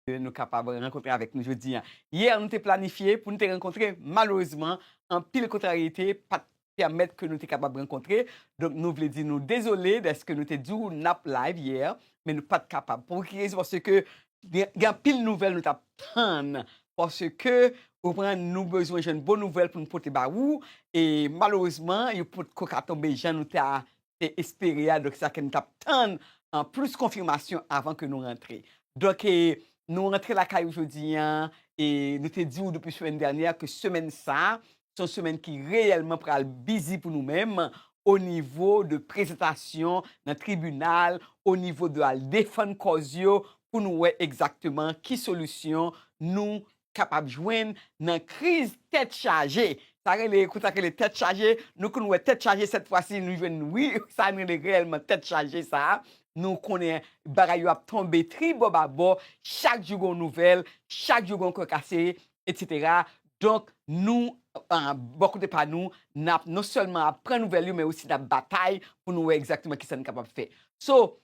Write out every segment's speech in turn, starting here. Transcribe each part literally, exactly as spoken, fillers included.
ke nou kapab rankontre avèk nou jodi a. Yè, nou te planifye pou nou te rankontre, malerezman, anpil kontraryete pa t pèmèt ke nou te kapab rankontre. Donk, nou vle di nou dezole dèske nou te di w n ap live yè, men nou pa t kapab. Pou ki rezon? Paske gen, gen anpil nouvèl nou t ap tann. Paske, ou konprann, nou bezwen jwenn bon nouvèl pou nou pote ba ou. E malerezman, yo potko ka tonbe jan nou ta te espere a, donk sa ke n t ap tann, an, plis konfimasyon avan ke nou rantre. Donk, e, nou rantre lakay ou jodi a, e nou te di w depi semèn dènyè ke semèn sa a, se yon semèn ki reyèlman pral bizi pou nou menm, o nivo de prezantasyon nan tribinal, o nivo de al defann kòz yo, pou nou wè egzakteman ki solisyon nou kapab jwenn nan kriz tèt chaje. Sa rele, kout sa k rele tèt chaje, nou konn wè tèt chaje sèt fwa si nou jwenn, wi, sa n rele reyèlman tèt chaje sa a. Nou konnen bagay yo ap tonbe tribò babò, chak jou gon nouvèl, chak jou gon kè kase, etsetera. Donk, nou, ah, bò kote pa nou, n ap non sèlman ap pran nouvèl yo, men osi n ap batay pou nou wè egzakteman kisa n kapab fè. So,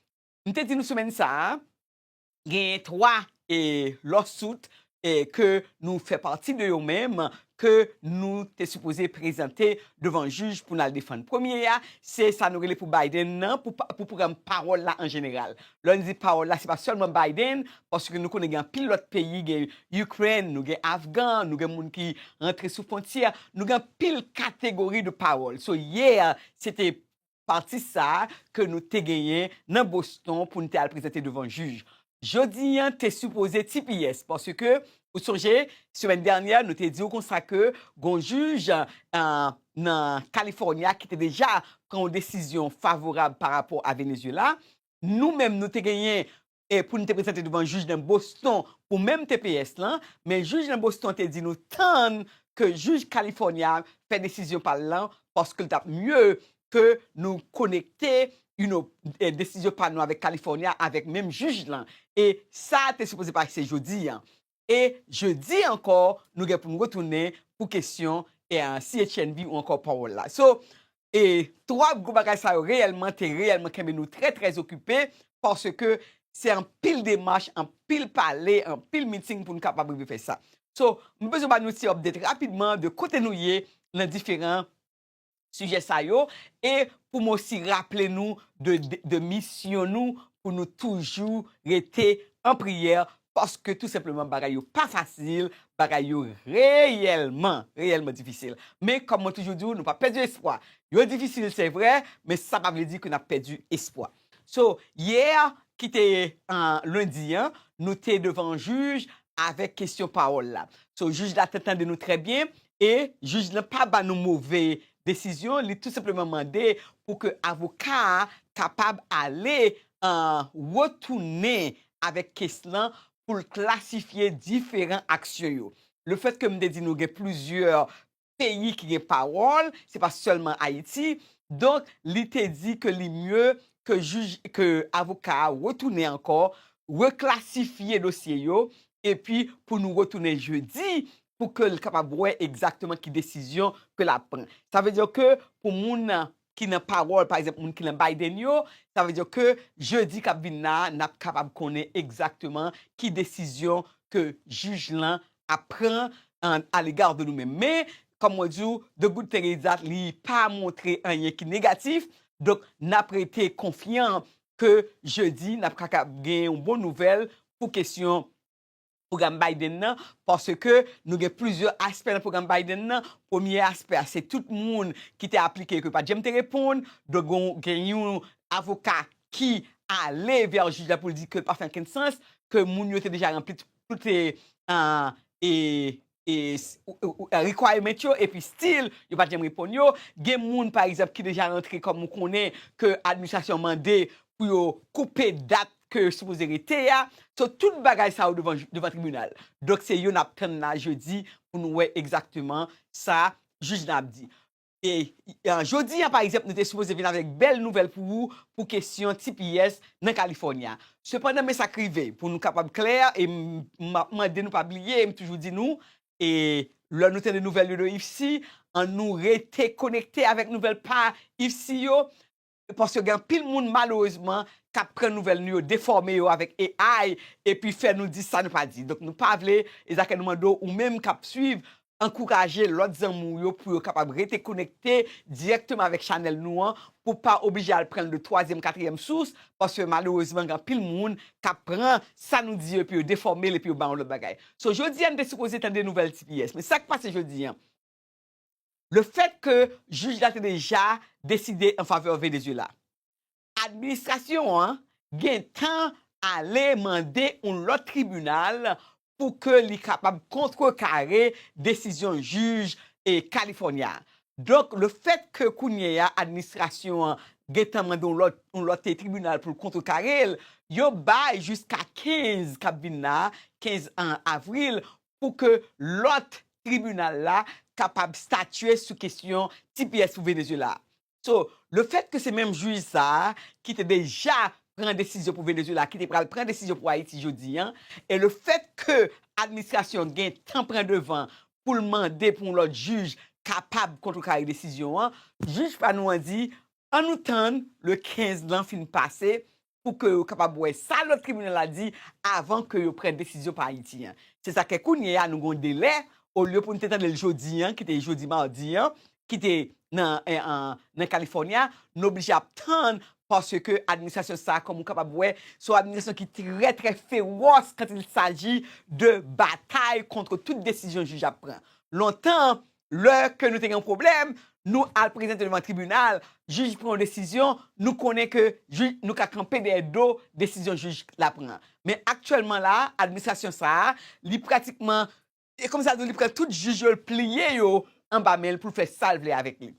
m te di nou semèn sa a, genyen twa, e, lawsuit, e, ke nou fè pati de yo menm, ke nou te sipoze prezante devan jij pou n al defann. Premye a, se sa nou rele pou Biden nan, pou pa, pou pwogram pawòl la an jeneral. Lè n di pawòl la, se pa sèlman Biden, paske nou konnen gen anpil lòt peyi, gen Ukraine, nou gen Afgan, nou gen moun ki rantre sou fwontyè, nou gen anpil kategori de pawòl. So, yè, se te pati sa a ke nou te genyen nan Boston pou n te al prezante devan jij. Jodi a te sipoze T P S, paske, ou sonje, semèn dènyè, nou te di w konsa ke gon jij, ah, nan California ki te deja pran yon desizyon favorab pa rapò a Venezuela. Nou menm, nou te genyen, e, pou n te prezante devan jij nan Boston pou menm T P S lan, men jij nan Boston te di nou tann ke jij California fè desizyon pa l lan, paske l t ap mye ke nou konekte, you know, e, desizyon pa nou avèk California, avèk menm jij lan. E sa te sipoze pase jodi a. E jedi ankò, nou gen pou n retounen pou kesyon, e, C H N V ou ankò pawòl la. So, e twa gwo bagay sa yo reyèlman te reyèlman kenbe nou trè, trè okipe, paske se anpil demach, anpil pale, anpil miting pou n kapab rive fè sa. So, m bezwen ba nou ti update rapidman de kote nou ye nan diferan sijè sa yo, e pou m osi raple nou de, de, de misyon nou pou nou toujou rete an priyè, paske tou senpleman bagay yo pa fasil, bagay yo reyèlman, reyèlman difisil. Men kòm mwen toujou di w, nou pa pèdi espwa. Yo difisil, se vre, men sa pa vle di ke n ap pèdi espwa. So, yè, ki te, ah, lendi an, nou te devan jij avèk kesyon pawòl la. So, jij la te tande nou trè byen e jij lan pa ba nou move desizyon, li tou senpleman mande pou ke avoka a kapab ale, ah, retounen avèk kes lan pou l klasifye diferan aksyon yo. Lefètke m te di nou gen plizyè peyi ki gen pawòl, se pa sèlman Ayiti. Donk, li te di ke li mye ke jij, ke avoka a retounen ankò, reklasifye dosye yo, epi pou nou retounen jedi pou ke l kapab wè egzakteman ki desizyon ke l ap pran. Sa vle di ke pou moun ki nan pawòl, pa egzanp, moun ki nan Biden yo, sa vle di ke jedi k ap vin la, n ap kapab konnen egzakteman ki desizyon ke jij lan ap pran an, alega de nou menm. Men, kòm mwen di w, the good thing is that li pa montre anyen ki negatif. Donk, n ap rete konfyan ke jedi, n ap kapab gen yon bon nouvèl pou kesyon pwogram Biden nan, paske nou gen plizyè aspè nan pwogram Biden nan. Premye aspè a, se tout moun ki te aplike ke pa t janm te reponn. Donk, gon, gen yon avoka ki ale vè jij la pou l di ke l pa fè okenn sans, ke moun yo te deja ranpli tout, tout, e, ah, e, e, s-, ou, ou, ou, requirement yo, epi still, yo pa t janm reponn yo. Gen moun, pa egzanp, ki deja rantre, kòm ou konnen, ke administrasyon mande pou yo koupe dat ke yo sipoze rete a. So, tout bagay sa yo devan, devan tribinal. Donk, se yo n ap tann la jedi pou nou wè egzakteman sa jij lan ap di. E, e, jodi a, pa egzanp, nou te sipoze vin avèk bèl nouvèl pou ou pou kesyon T P S nan California. Sepandan, men sa k rive, pou nou kapab klè, e m, m ap mande nou pa bliye, m toujou di nou, e lè nou tande nouvèl yo de I F C, ann nou rete konekte avèk nouvèl pa I F C yo. paske gen anpil moun, malerezman, k ap pran nouvèl nou yo, defòme yo avèk A I, epi fè nou di sa nou pa di. Donk, nou pa vle, e sa ke nou mande w, ou menm k ap swiv, ankouraje lòt zanmi w yo pou yo kapab rete konekte dirèkteman avèk chanèl nou an, pou pa oblije al pran l de twazyèm, katriyèm sous, paske malerezman, gen anpil moun k ap pran sa nou di yo, epi yo defòme l, epi yo ba yon lòt bagay. So, jodi a, nou te sipoze tande nouvèl T P S. Men sa k pase jodi a, lefèt ke jij la te deja deside an favè Venezuela, administrasyon an gen tan ale mande yon lòt tribinal pou ke li kapab kontrekare desizyon jij e California. Donk, lefèt ke kounye a administrasyon an gen tan mande yon lòt, yon lòt tribinal pou l kontrekare l, yo bay jiska kenz k ap vin la, kenz an avril, pou ke lòt tribinal la kapab statye sou kesyon T P S pou Venezuela. So, lefèt ke se menm jij sa a ki te deja pran desizyon pou Venezuela, ki te pral pran desizyon pou Ayiti jodi a, e lefèt ke administrasyon gen tan pran devan pou l mande pou yon lòt jij kapab kontrekare desizyon an, jij pa nou an di, ann nou tann le kenz lan fin pase, pou ke yo kapab wè sa lòt tribinal la di avan ke yo pran desizyon pa Ayiti an. Se sa ke kounye a nou gen yon delè, olye pou nou te tande l jodi a, ki te jodi madi a, ki te nan, eh, an, nan California, nou oblije ap tann paske administrasyon sa a, kòm ou kapab wè, se yon administrasyon ki trè, trè fewòs quand il s'agit de batay kont tout desizyon jij ap pran. Lontan, lè ke nou te gen yon pwoblèm, nou al prezante devan tribinal, jij pran yon desizyon, nou konnen ke jij, nou ka kanpe dèyè do desizyon jij la pran. Men aktyèlman la, administrasyon sa a, li pratikman, e kòmsi di w, li pran tout jij yo, l pliye yo anba men l pou l fè sa l vle avèk li.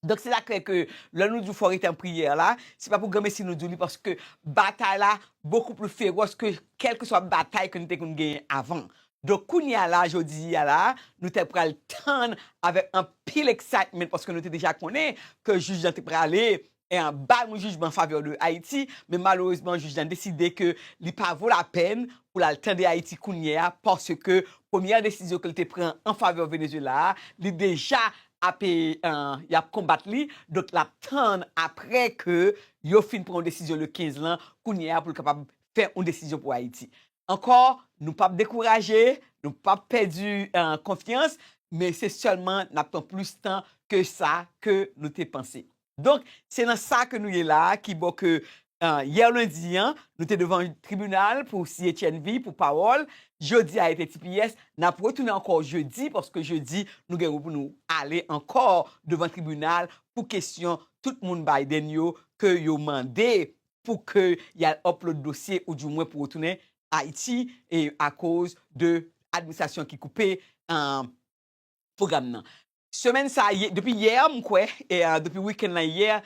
Donk, se sa k fè ke lè nou di w fò rete an priyè la, se pa pou granmesi nou di w li, paske batay la bokou pli fewòs ke kèlkeswa batay ke nou te konn genyen avan. Donk, kounye a la, jodi a la, nou te pral tann avèk anpil excitement, paske nou te deja konnen ke jij lan te prale, e, bay yon jijman an favè de Ayiti, men malerezman, jij lan deside ke li pa vo lapèn pou l al tande Ayiti kounye a, paske premyè desizyon ke l te pran an favè Venezuela a, li deja ap, e, y ap konbat li, donk l ap tann apre ke yo fin pran yon desizyon le kenz lan, kounye a pou l kapab fè yon desizyon pou Ayiti. Ankò, nou p ap dekouraje, nou p ap pèdi, e, konfyans, men se sèlman n ap pran plis tan ke sa ke nou te panse. Donk, se nan sa ke nou ye la a, ki bò ke, e, yè lendi an, nou te devan tribinal pou C H N V, pou pawòl. Jodi a, e te T P S, n ap retounen ankò jedi, paske jedi, nou gen pou nou ale ankò devan tribinal pou kesyon tout moun Biden yo ke yo mande pou ke y al upload dosye ou di mwen pou retounen Ayiti e akoz de administrasyon ki koupe, e, pwogram nan. Semèn sa, yè, depi yè, m kwè, e, e, depi wikenn lan yè,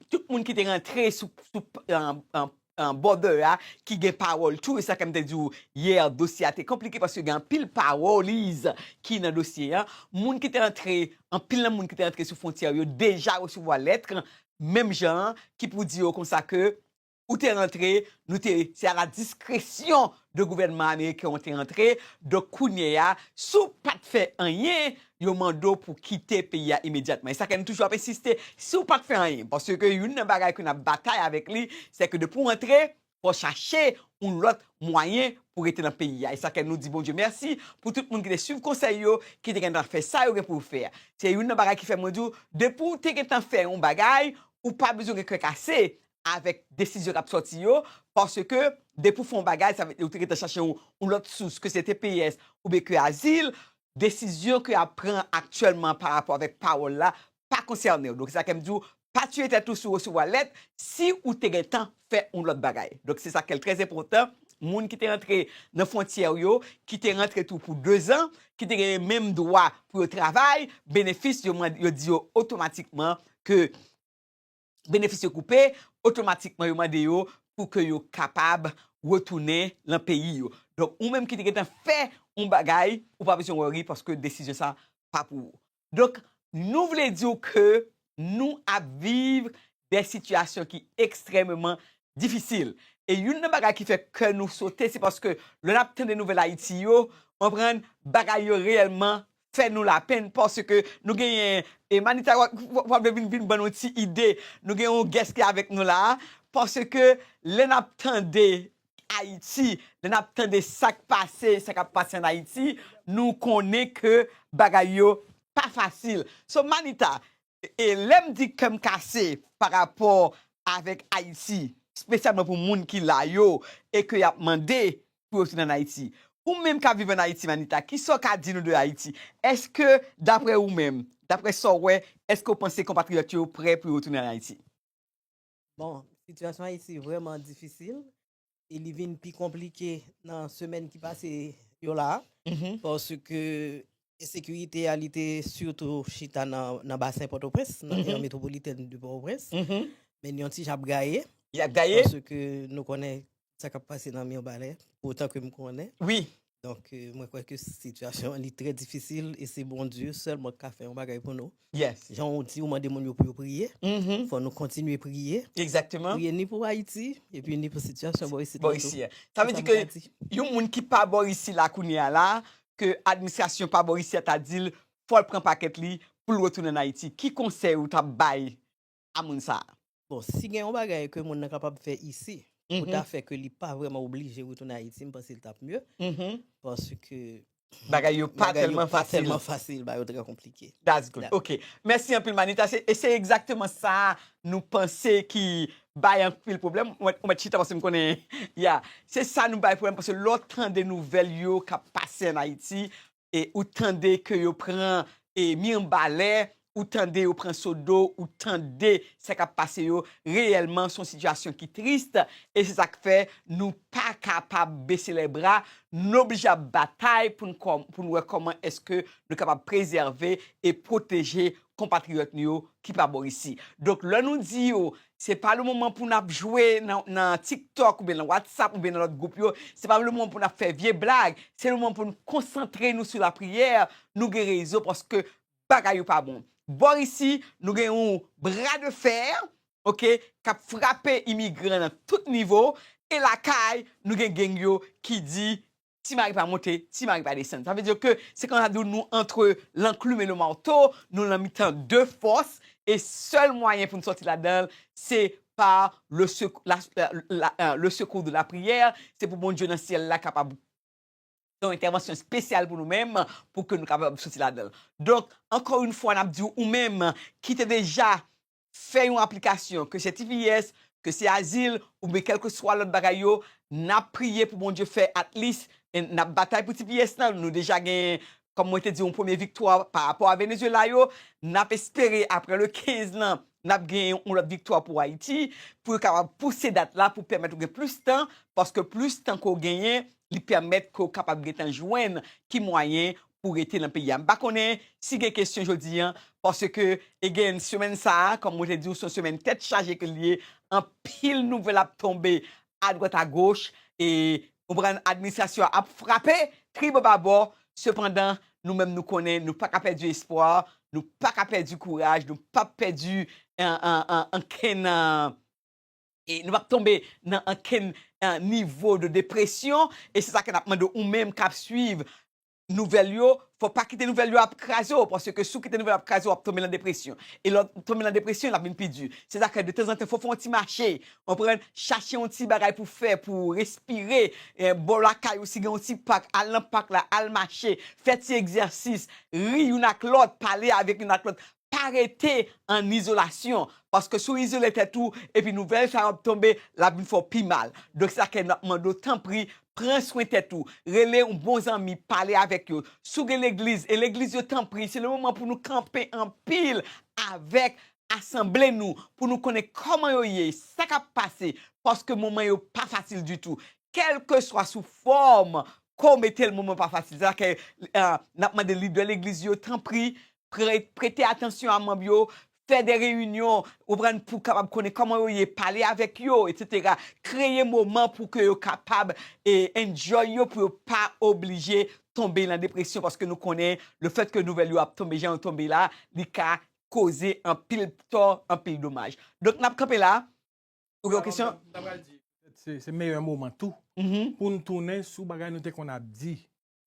tout moun ki te rantre sou, sou, e, e, e, border a, ki gen pawòl tou, e sa ke m te di w yè, dosye a te konplike paske gen anpil pawòliz ki nan dosye a. Moun ki te rantre, anpil nan moun ki te rantre sou fwontyè yo deja resevwa lèt, menm jan an, ki pou di yo konsa ke ou te rantre, nou te, se a la diskresyon de gouvènman ameriken ou te rantre. Donk, kounye a, si w pa t fè anyen, yo mande w pou kite peyi a imedyatman. E sa ke nou toujou ap ensiste, si w pa t fè anyen, paske youn nan bagay ke n ap batay avèk li, se ke depi w rantre, fò w chache yon lòt mwayen pou rete nan peyi a. E sa ke nou di Bondye mèsi pou tout moun ki te swiv konsèy yo, ki te gentan fè sa yo gen pou yo fè a. Se youn nan bagay ki fè mwen di w, depi w te gentan fè yon bagay, ou pa bezwen gen kè kase avèk desizyon k ap sòti yo, paske depi w fè yon bagay, sa vle di ou te gentan chache yon, yon lòt sous, ke se T P S oubyen ke azil, desizyon ke y ap pran aktyèlman pa rapò avèk pawòl la pa konsène w. Donk, se sa ke m di w, pa tiye tèt ou si w resevwa lèt, si ou te gentan fè yon lòt bagay. Donk, se sa ke l trè enpòtan. Moun ki te rantre nan fwontyè yo, ki te rantre tou pou dezan, ki te genyen menm dwa pou yo travay, benefis yo mande, yo di yo otomatikman ke benefis yo koupe, otomatikman yo mande yo pou ke yo kapab retounen nan peyi yo. Donk, ou menm ki te gentan fè yon bagay, ou pa bezwen worry paske desizyon sa pa pou ou. Donk, nou vle di w ke nou ap viv de sitiyasyon ki ekstrèmeman difisil. E youn nan bagay ki fè kè nou sote, se paske lè n ap tande nouvèl Ayiti yo, w konprann, bagay yo reyèlman fè nou lapenn, paske nou genyen, e Manita, w ap vle vin, vin ban nou ti ide. Nou gen yon guest ki avèk nou la, paske lè n ap tande Ayiti, lè n ap tande sa k pase, sa k ap pase ann Ayiti, nou konnen ke bagay yo pa fasil. So, Manita, e lè m di kè m kase pa rapò avèk Ayiti, espesyalman pou moun ki la yo, e ke y ap mande pou yo tounen ann Ayiti. Ou menm k ap viv ann Ayiti, Manita, kisa w ka di nou de Ayiti? Èske, daprè ou menm, daprè sa w wè, èske w panse konpatriyòt yo prè pou yo tounen ann Ayiti? Bon, sitiyasyon Ayiti vrèman difisil e li vin pi konplike nan semèn ki pase yo la, paske ensekirite a li te sitou chita nan, nan basen Pòtoprens, nan aire metropolitèn de Pòtoprens. Men yon ti jan ap gaye. Y ap gaye? Paske nou konnen sa k ap pase nan Mibalè, pou otan ke m konnen. Wi. Donk, euh, mwen kwè ke sitiyasyon an li trè difisil e se Bondye sèlman k ka fè yon bagay pou nou. Yes. Jan w di, ou mande moun yo pou yo priye. Mhm. Fò nou kontinye priye. Egzakteman. Priye ni pou Ayiti, epi ni pou sitiyasyon bò isit Bò la tou. Isi a. Sa vle Sa di m ke ka di. Yon moun ki pa bò isi la kounye a la, ke administrasyon pa bò isi a ta di l, fò l pran pakèt li pou l retounen ann Ayiti. Ki konsèy ou t ap bay a moun sa a? Bon, si gen yon bagay ke moun nan kapab fè isi, pou Mhm. ta fè ke li pa vrèman oblije retounen Ayiti, m panse l t ap mye. Mhm. Paske Bagay yo pa bagay yo tèlman pa fasil. Tèlman fasil, bagay yo trè konplike. That's good. Yeah. Ok. Mèsi anpil, Manita. Se, e se egzakteman sa nou panse ki bay anpil pwoblèm. Ou mèt, ou mèt chita paske m konnen, ya. Se sa nou bay pwoblèm paske lè w tande nouvèl yo k ap pase ann Ayiti, e ou tande ke yo pran e Mibalè, ou tande yo pran Sodo, ou tande sa k ap pase yo, reyèlman se yon sitiyasyon ki tris, e se sa k fè nou pa kapab bese lè bra, nou oblije ap batay pou n kòm-, pou n wè kòman èske nou kapab prezève e pwoteje konpatriyòt nou yo ki pa bò isi. Donk, lè nou di yo, se pa le moman pou n ap jwe nan, nan TikTok oubyen nan WhatsApp oubyen nan lòt gwoup yo, se pa le moman pou n ap fè vye blag, se le moman pou n konsantre nou sou lapriyè, nou gen rezon paske bagay yo pa bon. Bò isi, nou gen yon bra de fè, ok, k ap frape imigran nan tout nivo, e lakay, nou gen gang yo ki di, ti mari pa monte, ti mari pa desann. Sa vle di ke se kòm sa di nou antre lanklim e le marto, nou nan mitan de fòs, e sèl mwayen pou n sòti ladan l, se pa le sekou, la, la, la, euh, le sekou de la priyè, se pou Bondye nan syèl la kapab fè yon entèvansyon espesyal pou nou menm, pou ke nou kapab soti ladan l. Donk, ankò yon fwa, n ap di w, ou menm ki te deja fè yon aplikasyon, ke se T P S, ke se azil, oubyen kèlkeswa lòt bagay yo, n ap priye pou Bondye fè at least, e n ap batay pou T P S lan, nou deja gen, kòm mwen te di, yon premye viktwa pa rapò a Venezuela yo, n ap espere apre le kenz lan, n ap gen yon lòt viktwa pou Ayiti, pou yo kapab pouse dat la, pou pèmèt ou gen plis tan, paske plis tan ke w genyen, li pèmèt ke w kapab gentan jwenn ki mwayen pou w rete nan peyi a. M pa konnen si gen kesyon jodi a, paske, again, semèn sa a, kòm mwen te di w, se yon semèn tèt chaje ke l ye, anpil nouvèl ap tonbe adwat agoch, e, ou konprann, administrasyon an ap frape tribò babò, sepandan, nou menm nou konnen, nou pa ka pèdi espwa, nou pa ka pèdi kouraj, nou p ap pèdi, an, an, an, ankenn, an, e nou p ap tonbe nan ankenn, an, nivo de depresyon, e se sa ke n ap mande w, ou menm k ap swiv nouvèl yo, fò w pa kite nouvèl yo ap kraze w, paske si w kite nouvèl yo ap kraze w, w ap tonbe nan depresyon. E lè w tonbe nan depresyon, l ap vin pi di. Se sa k fè detanzantan, fò w fè yon ti mache, w konprann, chache yon ti bagay pou w fè, pou w respire, e, bò lakay ou, si gen yon ti pak, al nan pak la, al mache, fè ti egzèsis, ri youn ak lòt, pale avèk youn ak lòt, pa rete an izolasyon, paske si w izole tèt ou, epi nouvèl sa yo ap tonbe, l ap vin fè w pi mal. Donk, se sa ke n ap mande w, tanpri, pran swen tèt ou, rele yon bon zanmi, pale avèk yo. Si w gen legliz, e legliz yo, tanpri, se le moman pou nou kanpe anpil avèk asanble nou, pou nou konnen kòman yo ye, sa k ap pase, paske moman yo pa fasil ditou. Kèlkeswa sou fòm ke w mete l, moman pa fasil. Sa ke, e, n ap mande lidè legliz yo, tanpri, pre-, prete atansyon a manm yo, fè de reyinyon, ou konprann, pou kapab konnen kòman yo ye, pale avèk yo, etsetera. Kreye moman pou ke yo kapab, e, enjoy yo, pou yo pa oblije tonbe nan depresyon, paske nou konnen, le fèt ke nouvèl yo ap tonbe jan yo tonbe la, li ka koze anpil tò, anpil domaj. Donk, n ap kanpe la. Ou gen yon kesyon? Se, se meyè moman tou pou n tounen sou bagay nou te konn ap di.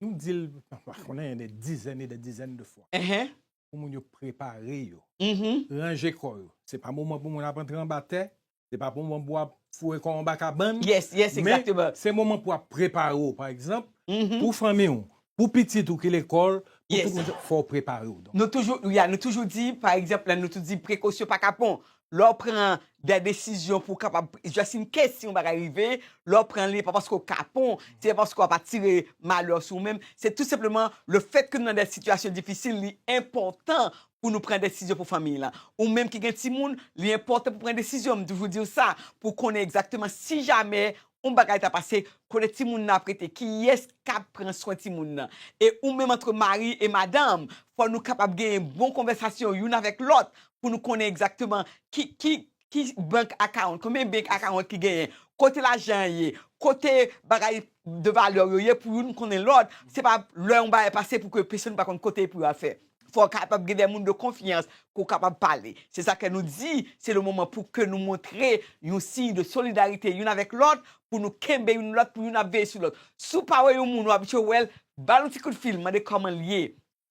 nou di l, pa konnen, de dizèn e de dizèn de fwa. Enhen. Pou moun yo prepare yo. Mhm. Ranje kò yo. Se pa moman pou moun ap antre anba tè. Se pa moman pou ap foure kò anba kabann. Yes, yes, Men exactement. Se moman pou ap prepare w, pa egzanp, Mhm. pou fanmi w, pou pitit ou ki lekòl, pou Yes. tout moun, fò w prepare w. Donk. Nou toujou, yeah, nou toujou di, pa egzanp, la, nou toujou di prekosyon pa kapon. Lè w pran de desizyon pou w kapab, just in case si yon bagay rive, lè w pran li, pa paske w kapon, se pa paske w ap atire malè sou ou menm. Se tou senpleman le fèt ke nou nan de sitiyasyon difisil, li enpòtan pou nou pran desizyon pou fanmi lan. Ou menm ki gen timoun, li enpòtan pou pran desizyon, m toujou di w sa, pou konnen egzakteman si jamè yon bagay ta pase, kote timoun nan ap rete, kiyès k ap pran swen timoun nan. E ou menm antre mari e madanm, fò nou kapab genyen bon konvèsasyon youn avèk lòt pou nou konnen egzakteman ki, ki, ki bank account, konbyen bank account ki genyen, kote lajan an ye, kote bagay de valè yo ye pou youn konnen lòt. Se pa lè yon bagay pase pou ke pèsonn pa konn kote pou yo al fè. Fò w kapab gen de moun de konfyans ke w kapab pale. Se sa ke nou di, se le moman pou ke nou montre yon siy de solidarite youn avèk lòt, pou nou kenbe youn lòt, pou youn ap veye sou lòt. Si w pa wè yon moun, w abitye wè l, ba l yon ti kout fil, mande kòman l ye.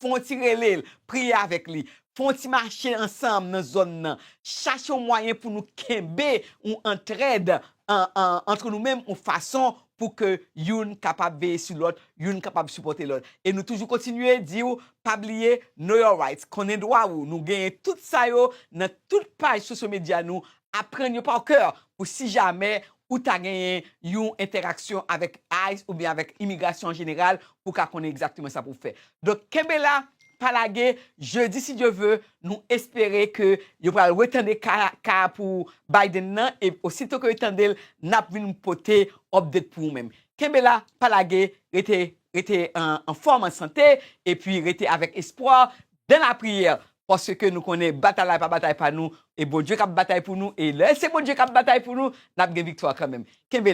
Fè yon ti rele l, priye avèk li. Fè yon ti mache ansanm nan zòn nan. Chache yon mwayen pou nou kenbe yon antrèd an, an, antre nou menm, yon fason pou ke youn kapab veye sou lòt, youn kapab sipòte lòt. E nou toujou kontinye di w, pa bliye, know your rights, konnen dwa ou. Nou genyen tout sa yo nan tout paj sosyo medya nou, aprann yo pa kè pou si jamè ou ta genyen yon entèraksyon avèk ice oubyen avèk imigrasyon an jeneral pou w ka konnen egzakteman sa pou w fè. Donk, kenbe la, pa lage, jedi, si Dye ve, nou espere ke yo pral retande ka, ka pou Biden nan, e osito ke yo tande l, n ap vin pote update pou ou menm. Kenbe la, pa lage, rete, rete an, an fòm, an sante, epi rete avèk espwa, dan lapriyè, paske nou konnen batay la pa batay pa nou, e Bondye k ap batay pou nou, e lè se Bondye k ap batay pou nou, n ap gen viktwa kanmenm. Kenbe la.